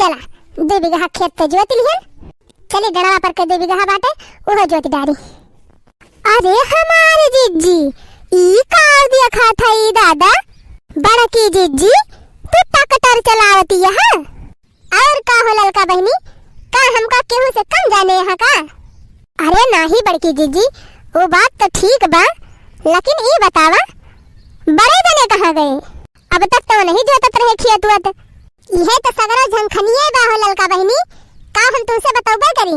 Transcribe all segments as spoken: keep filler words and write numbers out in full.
चला, दुइ बिगहा खेत त जोति लिहन, चली डड़वा पर के दुइ बिगहा बाटे, उहो जोति डारी। अरे हमार जिज्जी, ई का देखत हई दादा? बड़की जिज्जी, तू ट्रैक्टर चलावती ह? और का हो ललका बहिनी, का हमका केहू से कम जाने ह का? अरे नाही बड़की जिज्जी, उ बात त ठीक बा, लेकिन ई बतावा, बड़े जने कहाँ गए? अब तक त ओनही जोतत रहे खेत वेत। इहे त सगरो झंखनिये बा हो ललका बहिनी, का हम तुमसे बतौबे करी?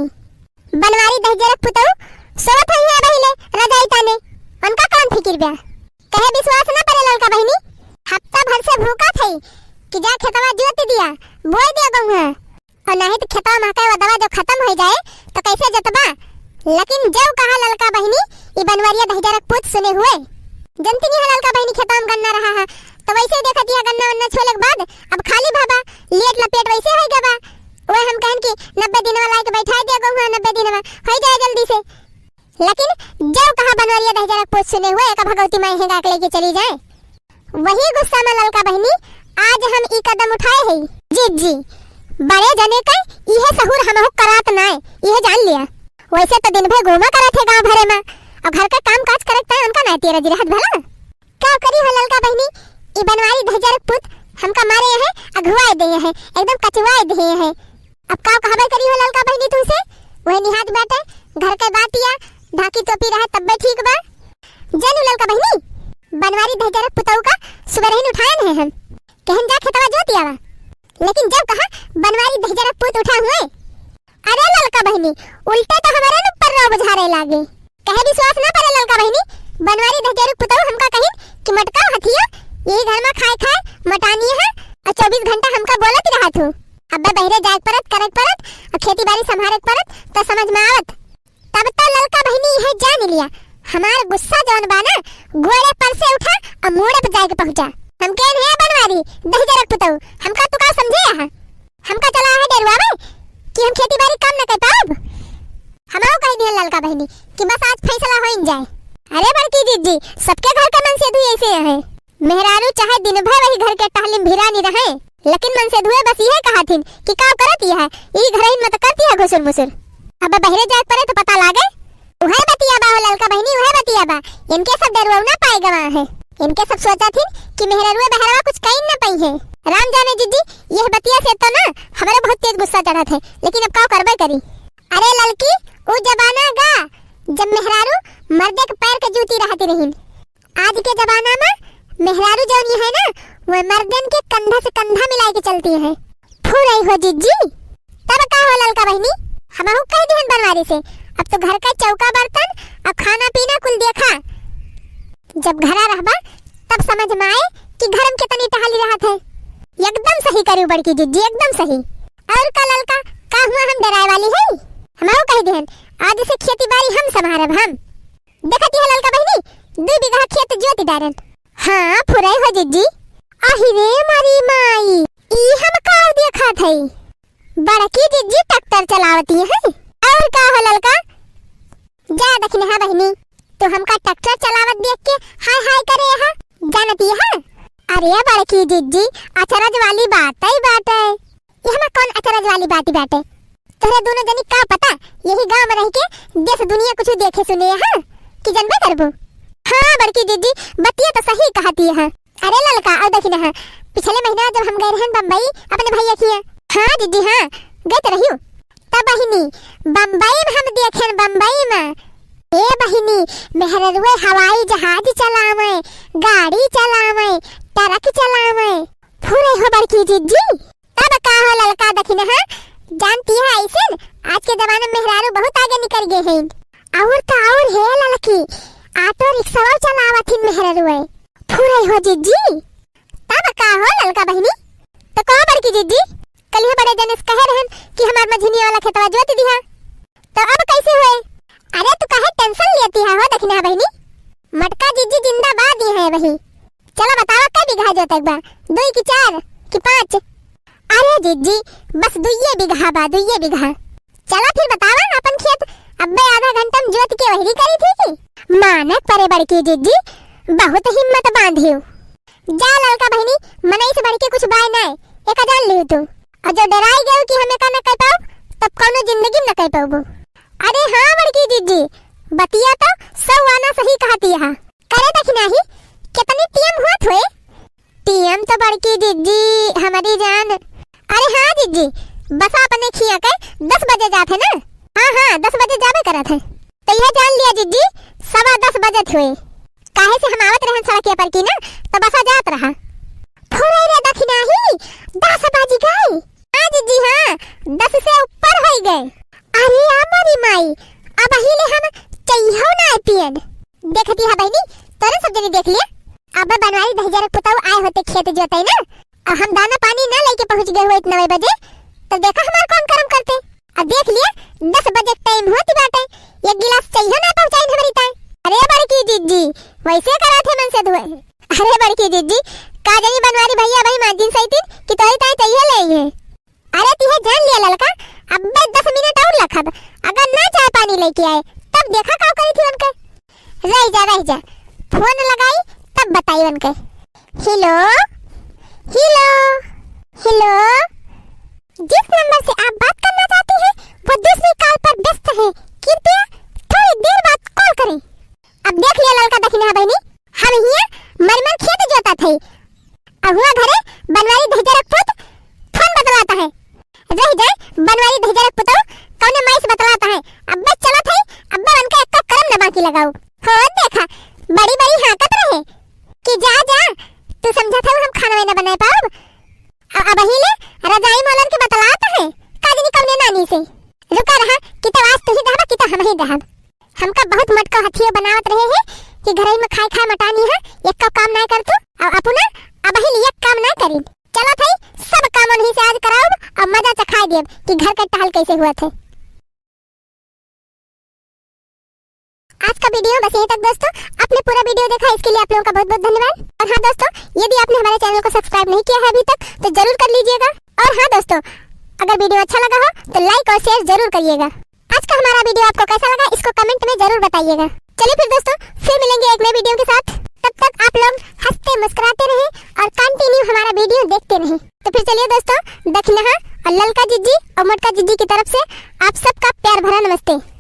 बनवारी दहिजरक पुतऊ सोवत होइहैं बहिले रजाई ताने, उनका कौन फिकिर बा? कहे विश्वास न परे ललका बहिनी, हफ्ता भर से भूखत हई कि जा खेतवा जोति दिया, बोइ दिया गहुआ। और नाही त खेतवा महके वो दवा जो खतम होइ जाए त कैसे जोतबा? लेकिन जब कहा ललका बहिनी, ई बनवरिया दहिजरक पूत सुने हुए। जनती नहीं है ललका बहिनी खेतवा में गन्ना रहा है, त वैसे ही देखत यह गन्ना वन्ना छोले के बाद अब खाली भाबा, लेट लपेट वैसे होइ गबा। वह हम कहन कि नब्बे दिनवा लाइके बैठाइ दिया गहुआ, नब्बे दिनवा होइ जाए जल्दी से। लेकिन जब कहा बनवरिया दहिजरक पूत सुने हुए, एका भगवती माई हेंगा के लेके चली जाए। वही गुस्सा में ललका बहिनी, आज हम ई कदम उठाए हई। जिज्जी, बड़े जने का इहे सहूर हमहू करात नाय, इहे जान लिया। वैसे त दिन भर घूमा करत है गाँव भरे में, और घर का काम काज करत है, उनका नाय तेरा जिरहत भला। का करी हो ललका बहिनी, ई बनवारी दहिजरक पूत हमका मारे है, अघुआए दे है, एकदम कचुआए दे है। अब का कहबे करी हो ललका बहिनी तुमसे? वही निहात बाटे, घर के बातिया, ढाकी टोपी रहे तब्बे ठीक बा। जानू ललका बहिनी, बनवारी दहिजरक पुतऊ का सुबह रहीन उठाए नहीं हम। कहन जा खेतवा जोति आवा। लेकिन जब कहा बनवारी दहिजरक पूत उठा हुए। अरे ललका बहिनी, उल्टे त हमरे न ऊपर रौ बुझारे लागे। कहे विश्वास ना परे ललका बहिनी, बनवारी दहिजरक पुतऊ हमका कहिन कि मटका हथिया, यही घर में खाए खाए मटानी है, और चौबीस घंटा हमका बोलत रहत हूँ। अब्बे बहरे जाए के परत, करे के परत, और खेती बारी संभारे के परत, त समझ में आवत। तब त ललका बहिनी यह जान लिया, हमार गुस्सा जौन बा ना, गोड़े पर से उठा और मूड़े पर जाए के पहुँचा। हम कहन है बनवारी दहिजरक पुतऊ, हमका तू का समझे यहाँ? हमका चला है डेरवावे कि हम खेती बारी काम न कर पाउब? हमहू कहि दिहन ललका बहिनी कि बस आज फैसला होइन जाए। अरे बड़की जिज्जी, सबके घर का मनसेधू ऐसे है। मेहरारू चाहे दिन भर वही घर के टहलिम भिरानी रहे, लेकिन मनसेधुए बस इहे कहथिन कि का करत यह, ई घरहिन में त करती है घुसुर मुसुर। अब बहरे जाए परे त पता लागे। उहे बतिया बा हो ललका बहिनी, उहे बतिया बा। इनके सब डेरवउना पाए गवा है। इनके सब सोचथिन कि मेहररुए बहरवा कुछ कइन न पइहैं। राम जाने जिज्जी, यह बतिया से तो ना हमरे बहुत तेज गुस्सा चढ़त है, लेकिन अब का करबे करी। अरे ललकी, उ जमाना गा, जब मेहरारू मर्दे के पैर के जूती रहती रहीन। आज के जमाना में मेहरारू जौन है ना, वह मर्दन के कंधा से कंधा मिलाए के चलती है। फुरई हो जिज्जी। तब का हो ललका बहिनी, हमहू कह दिहन बनवारी से, अब तो घर का चौका बर्तन और खाना पीना कुल देखा। जब घरा रहबा तब समझ में आए कि घर में कितनी टहली रहत है। एकदम सही करू बड़की जिज्जी, एकदम सही। और का ललका, का हुआ हम डेराए वाली है? हमहू कह दिहन, आज से खेती बारी हम संभारब हम। देखत यह ललका बहिनी, दुइ बिगहा खेत जोति डारन। हाँ, फुरई हो जिज्जी। आहि रे मारी माई, ई हम का देखत हई? बड़की जिज्जी ट्रैक्टर चलावती है। और का हो ललका? जा दखिनहा बहिनी, तू हमका ट्रैक्टर चलावत देख के हाय हाय करे हा, जानती है? अरे बड़की जिज्जी, अचरज वाली बात ही बात है। एहमा कौन अचरज वाली बात बाटे? तोहरे दोनों जनी का पता, यही गांव में रह के देश दुनिया कुछ देखे सुने है कि जनबे करबू? हाँ बड़की जिज्जी, बतिया तो सही कहती है। अरे ललका, और देखी ना, पिछले महीना जब हम गए रहन बम्बई अपने भैया किए। हाँ जिज्जी, हाँ, गए तो रहियो। तब बहिनी, बम्बई में हम देखेन, बम्बई में, ए बहिनी, मेहररुए हवाई जहाज चलावे, गाड़ी चलावे, ट्रक चलावे। फुरे हो बड़की जिज्जी। तब का हो ललका दखिनहा, जानती है ऐसन, आज के जमाने में मेहरारू बहुत आगे निकल गए हैं। और तो और हे ललकी, ऑटो रिक्शा चलावत हिन मेहररुए। फुरे हो जिज्जी। तब का हो ललका बहिनी? तो कहो बड़की जिज्जी, कलिया बड़े जने से कहे रहन कि हमार मझिनिया वाला खेतवा जोत दिहा। तो अब कैसे हुए? अरे तू काहे टेंशन लेती है हो दखिनहा बहिनी? मटका जिज्जी जिंदाबाद ही है वही। चला बतावा कै बिगहा जोते के बा? दुई कि चार कि पाँच? अरे जिज्जी, बस दुइये बिगहा बा, दुइये बिगहा। चला फिर बतावा अपन खेत, अब्बे आधा घंटा में जोत के वहरी करी थी की? मानक परे बड़की जिज्जी, बहुत हिम्मत बांधियो। जा ललका बहिनी, मनई से बढ़ के कुछ बाय नाय, एका जान लियो तू। और जो डेराइ गयो कि हम एका न कइ पाउब, तब कउनो जिंदगी में न कइ पउबो। अरे हाँ बड़की जिज्जी, बतिया तो सौ आना सही कहति हा। करे दखिनही, केतनी टीएम होत होए? टीएम तो बड़की जिज्जी, हमरी जान। अरे हाँ जिज्जी, बसा अपने खिया के दस बजे जात है ना? हाँ, हाँ, दस बजे जाबे करत है। तो यह जान लिया जिज्जी, सवा दस बजत होए। काहे से हम आवत रहन सड़किया पर की ना, तो बसा जात रहा। थोड़े रे दखिनही, दस बज गए। हाँ जिज्जी, हाँ, दस से ऊपर होइ गए। अरे आ मोरी माई, अबही ले हम चइहो नाइ पियन। देखति हा बहिनी, तोरे सब जनी देख लिया। अब बनवारी दहिजरक पुतऊ आए होते खेत जोतइ ना, अब हम दाना पानी ना लइके पहुँच गए होइत नवे बजे, तो देखा हमार कौन करम करते। अब देख लिया, दस बजे टाइम होत बाटे, एक गिलास चइहो ना पहुँचाइन हमरी ताई। अरे बड़की जिज्जी, वइसे करत है मन से धोए। अरे बड़की जिज्जी, का जनी बनवारी भइया भाई माजिन सइतिन कि तोरी ताई चइहो ले आई है। अरे तिहे जान लिया ललका, अब्बे दस मिनट और लखब, अगर ना चाय पानी लइके आए, तब देखा का करी थी उनके। रहि जा, रहि जा, फोन लगाई, तब बताई उनके। हेलो, हेलो, हेलो। जिस नंबर से आप बात करना चाहती हैं, वो दूसरी कॉल पर व्यस्त है। कृपया थोड़ी देर बाद कॉल करें। अब देख लिया ललका दखिनहा बहिनी, हम हियाँ मर मर खेत जोतत हई। अहुआ घरे बनवारी दहिजरक पूत फोन बतलात है। रहि जाए बनवारी दहिजरक पुतऊ, कउने माई से बतलात है। अब्बे चलत हई, अब्बे उनका एक्को करम न बाकी लगाऊ। हो देखा, बड़ी बड़ी हाँकत रहे कि जा, जा, तू समझत हऊ हम खाना वाना बनाए पाउब? अ-, अबही ले रजाई मोलन के बतलात है, का जनी कउने नानी से। रुका रहा, कि तो आज तू ही दहबा, कि तो हम ही दहब। हमका बहुत मटका हथियो बनावत रहे हैं कि घरई में खाए खाए मटानी है, एक्को काम नाय करतू, अउ अपना अबहिन एक काम नाय करी। चलत हई, सब काम उन्हीं से आज कराउब अउ मजा चखाए देब कि घर के टहल कैसे हुआ थे। आज का वीडियो बस यहीं तक दोस्तों। आपने पूरा वीडियो देखा, इसके लिए आप लोगों का बहुत बहुत धन्यवाद। और हाँ दोस्तों, यदि आपने हमारे चैनल को सब्सक्राइब नहीं किया है अभी तक, तो जरूर कर लीजिएगा। और हाँ दोस्तों, अगर वीडियो अच्छा लगा हो तो लाइक और शेयर जरूर करिएगा। आज का हमारा वीडियो आपको कैसा लगा, इसको कमेंट में जरूर बताइएगा। चलिए फिर दोस्तों, फिर मिलेंगे एक नए वीडियो के साथ। तब तक आप लोग हंसते मुस्कुराते रहें और कंटिन्यू हमारा वीडियो देखते रहें। तो फिर चलिए दोस्तों, दखिनहा और ललका जिज्जी और मोटका जिज्जी की तरफ से आप सबका प्यार भरा नमस्ते।